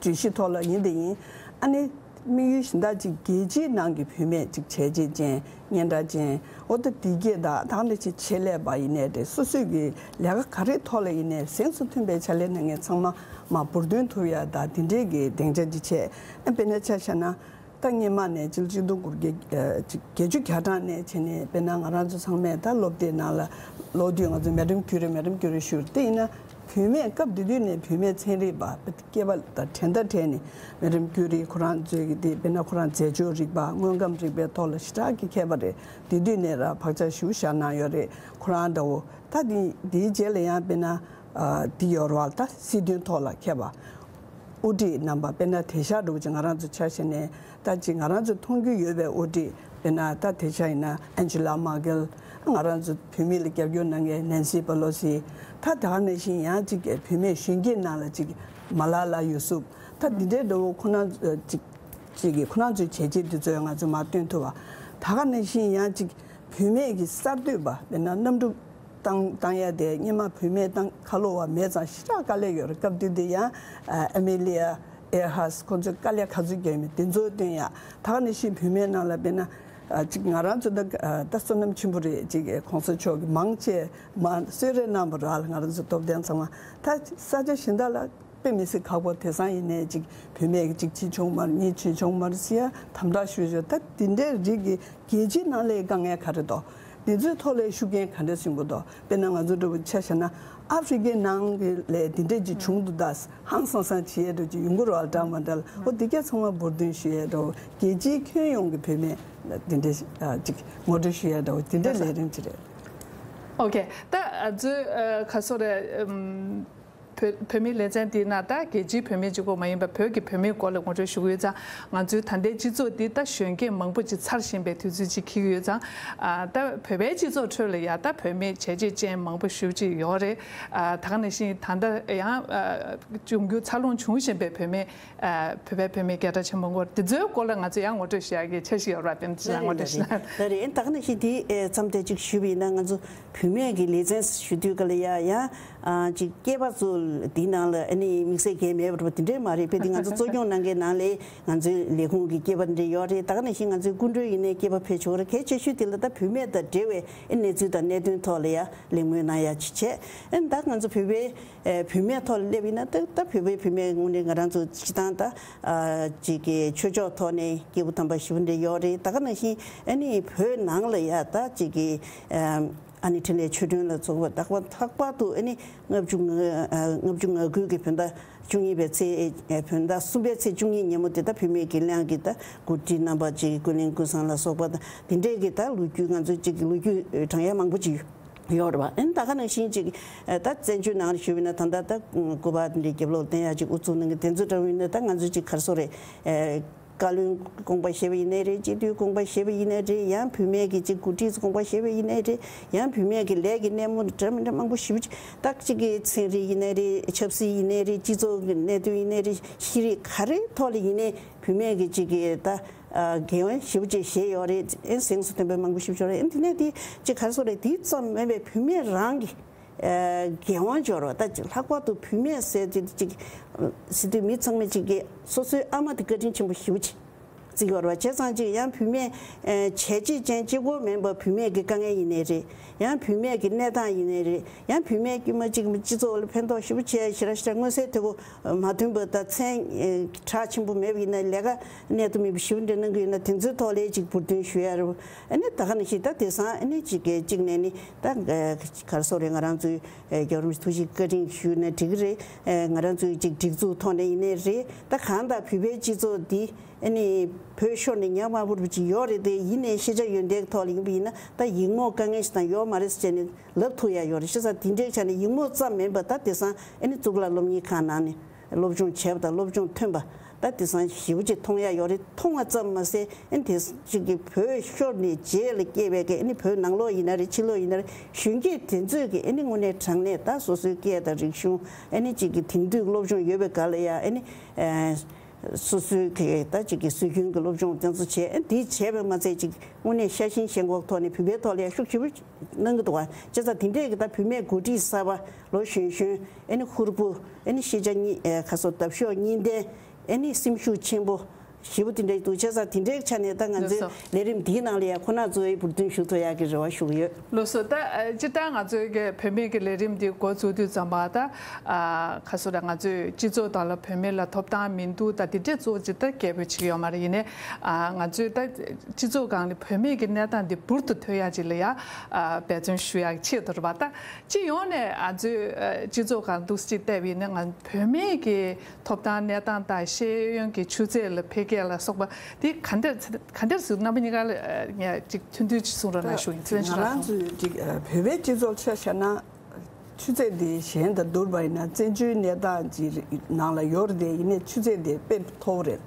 བརྗོད་གཞི་ཐོག་ལ་ཡིན་དེ་ཡིན། ཨ་ནི་དམིགས་ཡུལ་གཞན་དག་ཅིག་རྒྱལ་སྤྱིའི་ནང་གི་བུད་མེད་ཅིག་བྱས་རྗེས་ཅན་སྙན་གྲགས་ཅན་འོ་ད་བདེ་སྐྱིད་དང་ད་ནི་ཅིག་ཆེད་ལས་པ་ཡིན་ནའི་རེད། སོ་སོས་ཀྱི་ལས་ཀ་ག་རེའི་ཐོག་ལ་ཡིན་ནའི་གཟེངས་སུ་ཐོན་པའི་ཕྱག་ལས་གནང་མཁན་ཚང་མ་མ་འབུར་འདོན་ཐུབ་ཡ་ད་དེ་འདྲའི་གི་སྡིངས་ཆ་ཅིག་བྱས། ཨ་དཔེར་ན་ཆ་བཞག་ན་ད་སྔོན་མ་ནས་ཕྱི་ལོ་ཆིག་སྟོང་དགུ་བརྒྱ་ཅིག་བརྒྱད་ཅུ་གྱ་གྲངས་ནས་བྱས་ནས་དཔེར་ན་ང་རང་ཚོ་ཚང་མས་ད་སློབ་དེབ་ནང་ལ་ཀློག་དུས་ང་ཚོ་Madame Curie Madame Curie ཞུ་དེ་ཡིན་ན། བུད་མེད་སྐབས་དེ་དུས་ནས་བུད་མེད་ཚན་རིག་པ་སྐྱེས་པ་དང་དྲན་ད་དྲན་ནས་Madame Curie ཁོ་རང་ཚོས་ཀྱི་དེ་དཔེར་ན་ཁོ་རང་རྫས་སྦྱོར་རིག་པ་དངོས་ཁམས་རིག་པའི་ཐོག་ལ་ཞེ་དྲག་གི་མཁས་པ་རེད། དེ་དུས་ནས་ར་བག་ཆགས་ཞེ་པོ་བཞག་གནང་ཡོད་རེད། ཁོ་རང་འདྲ་བོ་ད་དེ་དེའི་རྗེས་ལ་ཡང་དཔེར་ན་ཨ་དེ་ཡོད་རེད་བ། ད་སྲིད་དོན་ཐོག་ལ་མཁས་པ་དབུ་ཁྲིད་རྣམ་པ་དཔེར་ན་དེང་སང་འདྲ་བོ་ཅིག་ང་རང་ཚོ་ཆ་བཞག་ནས་ད་ཅིག་ང་རང་ཚོ་མཐོང་རྒྱུ་ཡོད་པའི་དབུ་ཁྲིད་དཔེར་ན་ད་དེང་སང་ཡིན་ན་Angela Merkel། ང་རང་ཚོ་བུད་མེད་ལ་རྒྱབ་སྐྱོར་གནང་མཁན་Nancy Pelosi། ད་ད་ག་ནང་བཞིན་ཡང་ཅིག་བུད་མེད་གཞོན་སྐྱེས་ནང་ལ་ཅིག་Malala Yousafzai། ད་འདི་འདྲའི་འདྲ་བོ་ཁོ་རང་ཅིག་ཅིག་གིས་ཁོ་རང་ཚོའི་བྱས་རྗེས་འདི་ཚོ་ང་ཚོས་མར་སྟོན་ཐུབ་པ། ད་ག་ནང་བཞིན་ཡང་ཅིག་བུད་མེད་ཀྱི་གསར་གཏོད་པ་དཔེར་ན་གནམ་གྲུ་བཏང་བཏང་ཡ་དེ་སྔོན་མ་བུད་མེད་བཏང་ཁ་ལོ་བ་མེད་ཙང་ཞེ་དྲག་དཀའ་ལས་ཡོད་རེད། སྐབས་དེ་དུས་ཡང་Amelia Earhart ཁོ་ཚོས་དཀའ་ལས་ག་ཚོད་བརྒྱབ་མེད་དེ་ཚོ་སྟོན་ཡ། ད་ག་ནང་བཞིན་བུད་མེད་ནང་ལ་དཔེར་ན་ཨ་ཅིག་ང་རང་ཚོ་ད་ཨ་ད་བསོད་ནམས་ཆེན་པོ་རེད། ཅིག་གོང་ས་མཆོག་གིས་མང་ཆེ་མ་གསོལ་རས་གནང་བ་རེད། ང་རང་ཚོ་སྟོབས་ལྡན་ཚང་མ་ད་ས་ཆ་གཞན་དག་ལ་དཔེ་མི་སྲིད་ཁག་པོ། དེང་སང་ཡིན་ནའི་ཅིག་བུད་མེད་ཀྱིས་ཅིག་བྱེད་ཆོག་མ་རེད། གཉིས་བྱེད་ཆོག་མ་རེད་ཟེར་ཡ་དམ་དྲག་ཞུ་ཆོག་ད་དེ་འདྲའི་རིགས་ཀྱི་རྒྱལ་སྤྱིའི་ནང་ལའི་དཀའ་ངལ་ག་རེ་འདུག་དེ་ཚོའི་ཐོག་ལའི་ཤུགས་རྐྱེན་ག་འདྲ་སོན་གྱི་འདུག་དཔེར་ན་ང་ཚོ་འདྲ་བོ་ཆ་བཞག་ན་ཨ་ཧྥི་རི་ཀའི་ནང་གི་ལས་དེ་འདྲས་ཅིག་བྱུང་འདུག་ད་ཧང་སང་སང་བྱེད་ཡས་འདྲ་བོ་ཅིག་ཡོང་གི་རེད་བ། འདྲ་མ་འདྲ་ལ་འོ་དེ་གས་ཚང་མ་འབུར་འདོན་ཞུ་ཡས་འདྲ་བོ། རྒྱལ་སྤྱིའི་ཁྱོན་ཡོངས་ཀྱི་བུད་མེད་ལ་དེ་འདྲས་ཨ་ཅིག་ངོ་སྤྲོད་ཞུ་ཡས་འདྲ་བོ་དེ་འདྲས་ལས་རིམ་ཅིག་རེད། ཨོ་ཁེ། ད་ཨ་ཚོས་ཨ་ག་སོ་རེད། ཨམ། བོད་བོད་མིའི་ལེ་ཚན་འདིའི་ནང་ད་རྒྱལ་སྤྱིའི་བུད་མེད་གཅིག་པོ་མ་ཡིན་པར་བོད་ཀྱི་བུད་མེད་སྐོར་ལ་ངོ་སྤྲོད་ཞུ་གི་ཡོད་ཙང་། ང་ཚོའི་ད་ལྟའི་སྤྱི་ཚོགས་འདི་ད་གཞོན་སྐྱེས་མང་པོ་ཅིག་འཚར་བཞིན་པའི་དུས་ཚོད་ཅིག་འཁེལ་གྱི་ཡོད་ཙང་། ཨ་ད་བོད་པའི་སྤྱི་ཚོགས་ཁྲོད་ལ་ཡ་ད་བུད་མེད་བྱས་རྗེས་ཅན་མང་པོ་ཞེ་པོ་ཅིག་ཡོད་རེད། ཨ་ད་ག་ནང་བཞིན་ད་ལྟ་ཡང་ཨ་འབྱུང་འགྱུར་འཚར་ལོངས་བྱུང་བཞིན་པའི་བུད་མེད་ཨ་བོད་པའི་བུད་མེད་བརྒྱ་ཕྲག་ཆེན་པོ་སྐོར་དེ་ཚོའི་སྐོར་ལ་ང་ཚོ་ཡང་ངོ་སྤྲོད་ཞུ་ཡག་གི་འཆར་གཞི་ཡོད་རེད་བ། དེ་ཚོ་ལ་ངོ་སྤྲོད་ཞུ་ན། ད་རེད། ད་ག་ནང་བཞིན་དེ་ཨེ་མཚམས་དེ་ཅིག་ཞུས་པ་ཡིན་ན་ང་ཚོ་བུད་མེད་ཀྱི་ལེ་ཚན་ཞུ་དུས་ག་ལ་ཡ་ཡང་ ཨ་ཅིག་སྐྱེས་པ་ཚོ་འདི་ནང་ལ་ཨ་ནི་དམིགས་བསལ་གང་ཡང་མེད་པ་འདྲ་པོ་དེ་འདྲས་མ་རེད། དཔེ་དེ་ང་ཚོ་གཙོ་སྐྱོང་གནང་མཁན་ནང་ལ་ང་ཚོའི་ལས་ཁུངས་ཀྱི་སྐྱེས་པ་འདྲ་ཡོད་རེད། ད་ག་ནང་བཞིན་ང་ཚོའི་སྐུ་མགྲོན་ཡིན་ནའི་སྐྱེས་པ་ཕེབས་ཆོག་རེད། གལ་ཆེ་ཤོས་དེ་ལ་ད་བུད་མེད་དང་འབྲེལ་བའི་ཨ་གནས་ཚུལ་དང་གནད་དོན་ཐོག་ལ་ཡ་གླེང་མོལ་གནང་ཡ་ཅིག་བྱས། ཨ་ནི་ད་ང་ཚོ་བོད་པའི་ཨ་བུད་མེད་ཐོག་ལ་སླེབས་ཡིན་ན་ད་ད་བོད་པའི་བུད་མེད་དངོས་གནས་ང་རང་ཚོ་སྤྱི་བཏང་ད་ཨ་ཅིག་གི་ཆོས་ཕྱོགས་ཐོག་ནས་སྐྱེས་བུ་དམ་པ་ཞེ་པོ་འདྲ་ཡོད་རེད། ད་ག་ནང་བཞིན་ཨ་ནི་བོད་ནང་ལ་ཡ་ད་ཅིག་གི་ཨ། ཨ་ནི་འཕྲིན་ལས་ཆོས་སྒྲོན་ལ་སོགས་པ་ལྷག་པར་ལྷག་པར་དུ་ཨ་ནི་ལྔ་བཅུ་ང་ལྔ་བཅུ་ང་དགུ་གི་བོད་ཟླ་བཅུ་གཉིས་པའི་ཚེས་བོད་ཟླ་གསུམ་པའི་ཚེས་བཅུ་གཉིས་ཉིན་མོ་དེ་ད་བུད་མེད་ཀྱི་གླེང་གི་ད་འགོ་ཁྲིད་རྣམ་པ་ཅིག་ཀུན་གླེང་ཀུན་བཟང་ལ་སོགས་པ་དང་དེ་འདྲའི་གི་ད་ལོ་རྒྱུས་ང་ཚོ་ཅིག་གི་ལོ་རྒྱུས་དྲང་ཡ་མང་པོ་ཅིག་ཡོད་རེད་བ། ཨ་ནི་ད་ག་ནང་བཞིན་ཅིག་ད་བཙན་བྱོལ་ནང་ལ་ཞུས་པ་ཡིན་ན་ད་ལྟ་ད་སྐུ་པར་འདི་རྒྱབ་ལོགས་བསྟན་ཡ་ཅིག་དབུ་བཙུགས་གནང་གི་དེ་ཚོ་འདྲ་བོ་ཡིན་ན་ད་ང་ཚོ་ཅིག་ག་རེ་ཟེར་དགོས་རེད། བཀའ་བློན་དགོངས་པ་བཞེས་པ་ཡིན་ནའི་རེད། སྤྱི་འཐུས་དགོངས་པ་བཞེས་པ་ཡིན་ནའི་རེད། ཡང་བུད་མེད་ཀྱི་ཅིག་འགོ་ཁྲིད་ཚོ་དགོངས་པ་བཞེས་པ་ཡིན་ནའི་རེད། ཡང་བུད་མེད་ཀྱི་ལས་ཀྱི་སྣེ་མོ་འདྲ་མི་འདྲ་མང་པོ་ཞེ་པོ་ཅིག་ད་ཅིག་གི་ཚན་རིག་ཡིན་ནའི་རེད། ཆབ་སྲིད་ཡིན་ནའི་རེད། སྤྱི་ཚོགས་ཀྱི་གནད་དོན་ཡིན་ནའི་རེད། ཤེས་རིག་ག་རེའི་ཐོག་ལ་ཡིན་ནའི་བུད་མེད་ཀྱི་ཅིག་གི་ད་འགན་དབང་ཞེ་པོ་ཅིག་བཞེས་ཡོད་རེད། ཨེ་གཟེངས་སུ་ཐོན་པའི་མང་པོ་ཞེ་པོ་ཅིག་ཡོད་རེད། ཨེ་འདི་ནས་དེ་ཅིག་ག་རེ་ཟེར་དགོས་རེད། དེ་ཙམ་མིན་པའི་བུད་མེད་རང་གི་འགན་དབང་འབྱོར་བ་ད་ལྷག་པར་དུ་བུད་མེད་ཟེར་དུས་ཅིག་ཟེར་དུས་མི་ཚང་མས་ཅིག་གི་སོ་སོའི་ཨ་མ་དེ་བཀའ་དྲིན་ཆེན་པོ་ཞེ་པོ་ཅིག་བརྩི་གི་ཡོད་རེད་བ། བྱས་ཙང་ཅིག་ཡང་བུད་མེད་བྱས་རྗེས་ཅན་གཅིག་པོ་མིན་པར་བུད་མེད་ཀྱི་དཀའ་ངལ་ཡིན་ནའི་རེད། ཡང་བུད་མེད་ཀྱི་གནས་སྟངས་ཡིན་ནའི་རེད། ཡང་བུད་མེད་དཀྱུས་མ་ཅིག་སྤྱི་ཚོགས་ལ་ཕན་ཐོགས་ཞེ་པོ་བྱས་ཞེ་དྲག་ཞེ་དྲག་མངོན་གསལ་དོད་པོ་མ་ཐོན་པ་དང་མཚན་གྲགས་ཆེན་པོ་མེད་པ་ཡིན་ན་ལས་ཀ་གནས་ཐུབ་མེད་པ་ཞེ་པོ་འདྲ་གནང་གི་ཡོད་ན་དེ་ཚོའི་ཐོག་ལ་ཅིག་འབུར་འདོན་ཞུ་ཡ་རེད། ཨ་ནི་ད་ག་ནང་བཞིན་ད་དེང་སང་ཨ་ནི་ཅིག་གི་གཅིག་ནས་ནི་ད་ག་རེ་ཟེར་དགོས་རེད། ང་རང་ཚོའི་རྒྱལ་བ་རིན་པོ་ཆེ་ཐུགས་རྗེ་བཀའ་དྲིན་ཞུས་ན་འགྲིག་གི་རེད། ང་རང་ཚོའི་ཅིག་སྒྲིག་འཛུགས་ཐོག་ནས་ཡིན་ནའི་རེད། ད་གང་ལྟར་བོད་པའི་སྤྱི་ཚོགས་འདི་ཨ་ནི་བོད་ཤོར་ནས་ཉག་མ་བུར་བུ་ཅིག་ཡོད་རེད་དེ། ཡིན་ནའི་ཤེས་བྱ་ཡོན་ཏན་ཐོག་ལ་ཡིན་པ་ཡིན་ན་ད་ཡིག་རྨོངས་དཀའ་ངལ་ཞིག་དང་ཡོད་མ་རེད་ཟེར་བྱས་ནས་ལབ་ཐུབ་ཡ་ཡོད་རེད། བྱས་ཙང་དེ་འདྲའི་ཆ་ནས་ཡིག་རྨོངས་ཙམ་མིན་པ་ད་དེང་སང་ཨ་ནི་གཙུག་ལག་སློབ་གཉེར་ཁང་ནང་ནས་སློབ་སྦྱོང་བྱས་པ་དང་སློབ་སྦྱོང་ཐོན་པ་ད་དེང་སང་ཞེ་པོ་ཅིག་མཐོང་ཡ་ཡོད་རེད། མཐོང་བ་ཙམ་མ་ཟད་ཨ་ནི་དེ་ཅིག་གི་བོད་ཤོར་ནས་རྗེས་ལ་སྐྱེས་པའི་གི་ཨ་ནི་བོད་ནང་ལོགས་ཡིན་ན་རེད། ཕྱི་ལོགས་ཡིན་ན་རེད། གཞོན་སྐྱེས་དེ་ཚོས་གི་ཨ་ནི་དངོས་གནས་དྲང་གནས་ད་སོ་སོའི་སྐད་དང་རིག་གཞུང་ཨ་ནི་ཅིག་གི་དེང་དུས་སློབ་སྦྱོང་ཡོད་པའི་སྒང་ལ་ཡ་ཨ་ནི། སོ་སོའི་གི་ད་ཅིག་གི་སྲོལ་རྒྱུན་གྱི་སློབ་སྦྱོང་དེ་ཚོ་བྱས། འདི་བྱས་པས་མ་ཚད་ཅིག་དངོས་གནས་ཤ་ཞེན་ཞེན་ཁོག་ཐོག་ནས་བོད་པའི་ཐོག་ལ་ཡང་ཤུགས་ཆེ་པོ་གནང་གི་འདུག་བ། བྱས་ཙང་དེ་འདྲས་ཀྱི་ད་བུད་མེད་འགོ་ཁྲིད་གསར་པ་ལོ་གཞོན་གཞོན་ཨེ་ནི་ཧུར་པོ་ཨེ་ནི་ཤེས་བྱ་གཉིས་ཁ་སོ་འདབ་གཤོག་གཉིས་ལྡན་ཨེ་ནི་སེམས་ཤུགས་ཆེན་པོ་ཞེ་པོ་དེ་འདྲས་འདུག་བྱས་ཙང་དེ་འདྲའི་ཆ་ནས་ད་ང་ཚོའི་ལས་རིམ་འདིའི་ནང་ལ་ཡང་ཁོ་ན་ཚོའི་འབུར་འདོན་ཞུ་ཐུབ་ཡག་གི་རེ་བ་ཞུ་གི་ཡོད། ལགས་སོ། ད་ཨ་སྤྱིར་བཏང་ང་ཚོའི་གི་བུད་མེད་ཀྱི་ལས་རིམ་འདི་འགོ་བཙུགས་དུས་ཙམ་པ་ད་ཨ་ཁ་སོ་ར་ང་ཚོའི་སྤྱི་ཚོགས་ནང་ལ་བུད་མེད་ལ་ཐོབ་ཐང་མི་འདུག་ད་དེ་འདྲས་གཙོ་བོ་ཅིག་ད་སྐད་འབོད་བྱེད་ཀྱི་ཡོད་མ་རེད། ཡིན་ནའི་ཨ་ང་ཚོའི་ད་སྤྱི་ཚོགས་སྒང་ལ་བུད་མེད་ཀྱི་གནས་སྟངས་འདི་འབུར་དུ་ཐོན་ཡག་ཅིག་ལ་ཡ་ཨ་འབད་བརྩོན་ཞུ་ཡག་ཆེད་དུ་རེད་པ། ད་སྤྱི་ཡོངས་ནས་ང་ཚོའི་ཨ་སྤྱི་ཚོགས་སྒང་འདུག་སེ་ཅིག་བལྟས་པ་ཡིན་ན་ང་བུད་མེད་ཀྱི་ཐོབ་ཐང་གནས་སྟངས་དང་ཤེས་ཡོན་གྱི་ཆུ་ཚད་ལ་འཕེལ་རྒྱས་ལ་སོགས་པ་དེ་ག་འདྲ་ག་འདྲ་ཟེར། རྣམ་པ་གཉིས་ཀ་ལ་ངས་ཅིག་ཐུང་ཐུང་ཅིག་གསུང་རོགས་གནང་ཞུ་ཡིན། ཚེ་རིང་ང་ཞེ་དྲག་རང་ཚོའི་ཅིག་བོད་པའི་སྤྱི་ཚོགས་ཆ་བཞག་ན་ཆུ་ཚད་དེ་གཞན་དང་བསྡུར་བ་ཡིན་ན་བཙན་བྱོལ་གནས་སྟངས་ཅིག་ནང་ལ་ཡོད་རེད་དེ། ཡིན་ནའི་ཆུ་ཚད་དེ་དཔེ་མཐོ་བོ་རེད།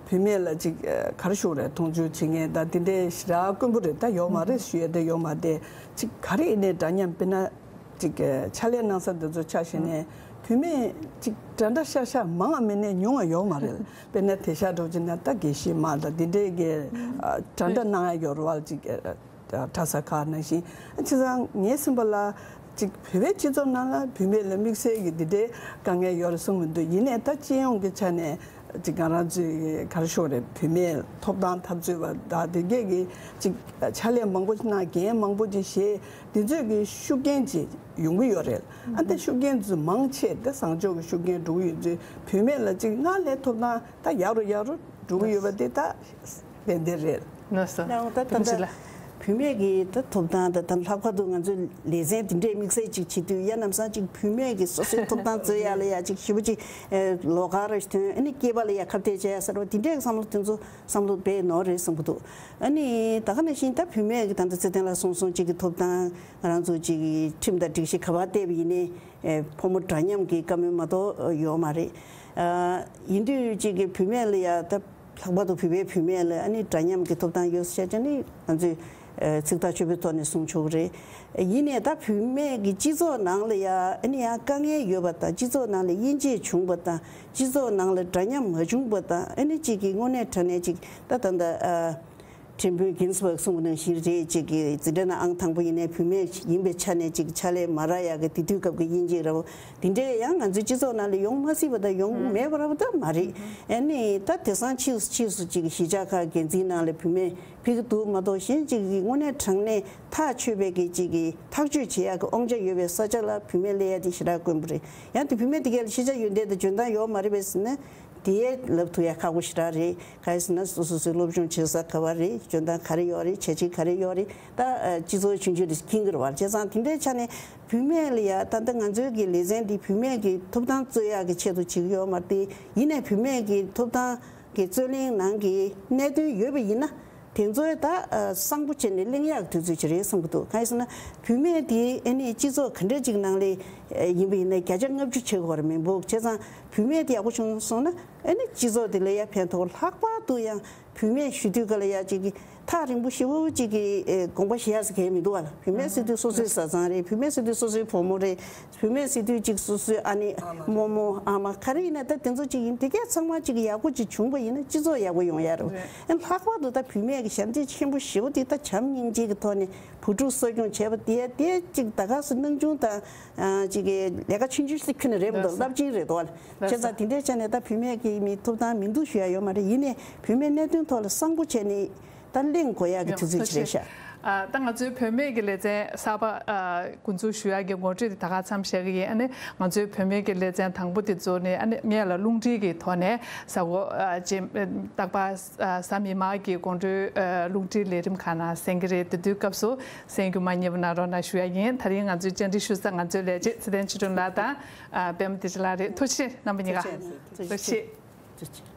བུད་མེད་ལ་ཅིག་ག་རེ་ཞུ་དགོས་རེད། མཐོང་ཆུང་བྱེད་མཁན་དང་དེ་འདྲའི་ཞེ་དྲག་དཀོན་པོ་རེད། ད་ཡོད་མ་རེད་ཞུ་ཡས་དེ་ཡོད་མ་རེད། ཅིག་ག་རེ་ཡིན་ནའི་འདྲ་མཉམ་དཔེར་ན། ཅིག་ཕྱག་ལས་གནང་ས་འདི་ཚོ་ཆ་བཞག་ནས་བུད་མེད་ཅིག་འདྲ་འདྲ་ཤ་ཤ་མང་བ་མིན་ནའི་ཉུང་བ་ཡོད་མ་རེད། དཔེར་ན་དེང་སང་འདྲ་བྱས་ན་ད་དགེ་བཤེས་མ་དང་འདི་འདྲའི་གི་འདྲ་འདྲ་གནང་ཡ་ཡོད་རེད་བ། ཅིག་གྲྭ་ས་ཁག་ནང་བཞིན། བྱས་ཙང་ངའི་སེམས་པ་ལ་ཅིག་བོད་པའི་སྤྱི་ཚོགས་ནང་ལ་བུད་མེད་ལ་དམིགས་བསལ་གྱི་འདི་འདྲའི་དཀའ་ངལ་ཡོད་རེད་བསམ་གྱི་མི་འདུག་ཡིན་ནའི་ད་སྤྱི་ཡོངས་ཀྱི་ཆ་ནས། ཅིག་ང་རང་ཚོའི་ག་རེ་ཞུ་དགོས་རེད། བུད་མེད་ཐོབ་ཐང་འཐབ་རྩོད་པ་དང་དེ་གས་ཀྱི་ཅིག་ཕྱག་ལས་མང་པོ་གནང་། འགན་མང་པོ་ཅིག་བཞེས། དེ་ཚོས་ཀྱི་ཤུགས་རྐྱེན་ཅིག་ཡོང་གི་ཡོད་རེད། ཨ་ནི་ཤུགས་རྐྱེན་ཚོ་མང་ཆེ་ད་བཟང་ཕྱོགས་ཀྱི་ཤུགས་རྐྱེན་འགྲོ་གི་ཡོད་ཚུལ། བུད་མེད་ལ་ཅིག་སྔར་ལས་ཐོབ་ཐང་ད་ཡག་རུ་ཡག་རུ་འགྲོ་གི་ཡོད་པ་དེ་ད་ཏན་ཏན་རེད། ལགས་སོ། ད་ད་ད་ད་བུད་མེད་ཀྱི་ད་ཐོབ་ཐང་ད་ད་ལྷག་པར་དུ་ང་ཚོའི་ལེ་ཚན་དེ་འདྲའི་དམིགས་བསལ་ཅིག་བྱེད་དུས་ཡ་ནམ་སང་ཅིག་བུད་མེད་ཀྱི་སོ་སོའི་ཐོབ་ཐང་རྩོད་ཡ་ལ་ཡ་ཅིག་ཞེ་པོ་ཅིག་ཨེ་ལོགས་ཀ་རེ་ཐོན། ཨ་ནི་སྐྱེས་པ་ལ་ཡ་ཁ་གཏད་བྱེད་ཡ་ཟེར་བ་དེ་འདྲའི་བསམ་བློ་དེ་ཚོ་བསམ་བློ་དཔེ་ནོར་རེད་བསམ་གྱི་འདུག་ཨ་ནི་ད་ག་ནང་བཞིན་ད་བུད་མེད་ཀྱི་ད་ལྟ་ཚེ་བརྟན་ལགས་གསུངས་སོང་། ཅིག་གི་ཐོབ་ཐང་ང་རང་ཚོ་ཅིག་གི་ཁྲིམས་དང་སྒྲིག་གཞི་ག་པར་བལྟས་པ་ཡིན་ནའི་ཨེ་ཕོ་མོ་འདྲ་མཉམ་གྱི་བཀའ་མོལ་མ་གཏོགས་ཡོད་མ་རེད། ཨ་ཡིན་དུས་ཅིག་གི་བུད་མེད་ལ་ཡ་ད་ལྷག་པར་དུ་བོད་པའི་བུད་མེད་ལ་ཨ་ནི་འདྲ་མཉམ་གྱི་ཐོབ་ཐང་ཡོད་ཟེར་བྱས་ནི་ང་ཚོས་ཨ་ཚིག་ཐག་ཆོད་པོའི་ཐོག་ནས་གསུང་ཆོག་གི་རེད། ཡིན་ནའི་ད་བུད་མེད་ཀྱི་སྤྱི་ཚོགས་ནང་ལ་ཡ་ཨ་ནི་ཡང་དཀའ་ངལ་ཡོད་པ་དང་། སྤྱི་ཚོགས་ནང་ལ་དབྱེ་འབྱེད་བྱུང་བ་དང་། སྤྱི་ཚོགས་ནང་ལ་འདྲ་མཉམ་མ་བྱུང་བ་དང་། ཨ་ནི་གཅིག་གི་དངོས་གནས་དྲང་གནས་ཅིག་ད་ད་ད་ཨ་ ཁྲིམས་དཔོན་གིན་སི་བྷག་གསུངས་པ་ནང་བཞིན་རེད། ཅིག་གི་འཛིན་གྲྭ་ནང་ཨང་དང་པོ་ཡིན་ནའི་བུད་མེད་ཡིན་པའི་ཆ་ནས་ཅིག་ཕྱག་ལས་མ་རག་ཡག་གི་དེ་དུས་སྐབས་ཀྱི་དབྱིན་ཇི་ར་བོ་དེ་འདྲའི་ཡང་ང་ཚོའི་སྤྱི་ཚོགས་ནང་ལ་ཡོང་མ་སྲིད་པ་དང་ཡོང་མེད་པ་ར་བོ་ད་མ་རེད། ཨ་ནི་ད་དེང་སང་ཕྱིས་སུ་ཕྱིས་སུ་ཅིག་གཞིས་ཆགས་ཁག་འགན་འཛིན་ནང་ལ་བུད་མེད་ཕེབས་ཀྱི་འདུག་མ་གཏོགས་གཞན་ཅིག་གི་དངོས་གནས་དྲང་གནས་ཐག་ཆོད་པའི་གི་ཅིག་གི་ཐག་གཅོད་བྱེད་ཡག་གི་དབང་ཆ་ཡོད་པའི་ས་ཆ་ལ་བུད་མེད་སླེབས་ཡག་དེ་ཞེ་དྲག་དཀོན་པོ་རེད། ཡང་དེ་བུད་མེད་དེ་གས་ལ་ཤེས་བྱ་ཡོན་ཏན་དང་འཇོན་ཐང་ཡོད་མ་རེད་པས་ཟེར་ན། དེ་ལབ་ཐུབ་ཡ་ཁག་པོ་ཞེ་དྲག་རེད། ག་རེ་ཟེར་ན་སོ་སོ་སོའི་སློབ་སྦྱོང་བྱེད་ས་ག་བ་རེད། འཇོན་ཐང་ག་རེ་ཡོད་རེད། བྱས་རྗེས་ག་རེ་ཡོད་རེད། ད་ཨ་སྤྱི་ཚོགས་ཆུང་ཆུང་རེ་འཁྱེར་གྱི་རེད་བ། བྱས་ཙང་དེ་འདྲའི་ཆ་ནས་བུད་མེད་ལ་ཡ་ད་ལྟ་ང་ཚོའི་གི་ལེ་ཚན་འདི་བུད་མེད་ཀྱི་ཐོབ་ཐང་རྩོད་ཡག་གི་ཆེད་དུ་བྱེད་ཀྱི་ཡོད་མ་རེད་དེ། ཡིན་ནའི་བུད་མེད་ཀྱི་ཐོབ་ཐང་གི་རྩོད་གླེང་ནང་གི་གནད་དོན་ཡོད་པ་ཡིན་ན། དེ་ཚོའི་ད་ཨ་གསང་པོ་བྱས་ནས་གླེང་ཡག་དུས་ཚོད་ཅིག་རེད་བསམ་གྱི་འདུག་གང་ཡིན་ཟེར་ན་བུད་མེད་དེ་ཨ་ནི་སྤྱི་ཚོགས་ག་འདྲ་ཅིག་ནང་ལ་ཡིན་པ་ཡིན་ན་བརྒྱ་ཆ་ལྔ་བཅུ་ཆགས་ཀྱི་ཡོད་རེད་མི་འདུག་བྱས་ཙང་བུད་མེད་དེ་ཡག་པོ་བྱུང་སོང་ན་ཨ་ནི་སྤྱི་ཚོགས་དེ་ལ་ཡ་ཕན་ཐོགས། ལྷག་པར་དུ་ཡང་བུད་མེད་ཞུ་དུས་ག་ལ་ཡ་ཅིག་གི་ཐག་རིང་པོ་ཞེ་པོ་ཅིག་གི་ཨེ་དགོངས་པ་བཞེས་ཡ་ཟེར་མཁན་མི་འདུག་བ་ལ། བུད་མེད་ཟེར་དུས་སོ་སོའི་བཟའ་ཚང་རེད། བུད་མེད་ཟེར་དུས་སོ་སོའི་བུ་མོ་རེད། བུད་མེད་ཟེར་དུས་ཅིག་སོ་སོའི་ཨ་ནེ་རྨོ་མོ་ཨ་མ་ག་རེ་ཡིན་ན་ད་དེ་ཚོ་ཅིག་ཡིན། དེ་གས་ཚང་མ་ཅིག་ཡག་པོ་ཅིག་བྱུང་པ་ཡིན་ན་སྤྱི་ཚོགས་ཡག་པོ་ཡོང་ཡ་རེད། ཨ་ལྷག་པར་དུ་ད་བུད་མེད་ཀྱི་ཞབས་འདེགས་ཆེན་པོ་ཞེ་པོ་དེ་ད་བྱམས་སྙིང་རྗེ་གི་ཐོག་ནས་བུ་ཕྲུག་གསོ་སྐྱོང་བྱས་པ་དེ་དེ་ཅིག་ད་ག་སུ་སྣང་ཆུང་དང་ཅིག་གི་ལས་ཀ་ཆུང་ཆུང་ཞིག་ཁྱོན་ནས་རེད་མི་འདུག་རླབས་ཆེན་རེད་འདུག་བ། བྱས་ཙང་དེ་འདྲའི་ཆ་ནས་ད་བུད་མེད་ཀྱི་མི་ཐོབ་ཐང་མི་འདུག་ཞུ་ཡ་ཡོད་མ་རེད། ཡིན་ནའི་བུད་མེད་གནད་དོན་ཐོག་ལ་གསང་པོ་བྱས་ནས་ད་གླེང་དགོས་ཡ་གི་དུས་ཚོད་ཅིག་རེད་ཤག་ཨ། ད་ང་ཚོའི་བུད་མེད་ཀྱི་ལེ་ཚན་གསར་པ་ཨ་འགོ་འཛུགས་ཞུ་ཡག་གི་ངོ་སྤྲོད་དེ་ད་ག་མཚམས་བཞག་གི་ཡིན། ཨ་ནི་ང་ཚོའི་བུད་མེད་ཀྱི་ལེ་ཚན་དང་པོ་དེ་ཚོ་ནི་ཨ་ནི་ངས་ལ་རླུང་འཕྲིན་གྱི་ཐོག་ནས་གཟའ་འཁོར་ཨ་རྗེས་རྟག་པར་ཨ་གཟའ་མིག་དམར་གྱི་དགོང་དྲོའི་ཨ་རླུང་འཕྲིན་ལས་རིམ་ཁག་ནང་གསན་གྱི་རེད། དེ་དུས་སྐབས་སུ་གསན་རྒྱུ་མ་བསྙེལ་བ་གནང་རོགས་གནང་ཞུ་ཡག་ཡིན། དེ་རིང་ང་ཚོའི་བཅར་འདྲི་ཞུ་ས་ང་ཚོའི་ལས་བྱེད་ཚེ་བརྟན་ཆོས་སྒྲོན་ལགས་དང་ཨ་པད་མ་བདེ་ཆེན་ལགས་རེད། ཐུགས་རྗེ་ཆེ་རྣམ་པ་གཉིས་ཀ། ཐུགས་རྗེ་ཆེ། ཐུགས་རྗེ་ཆེ།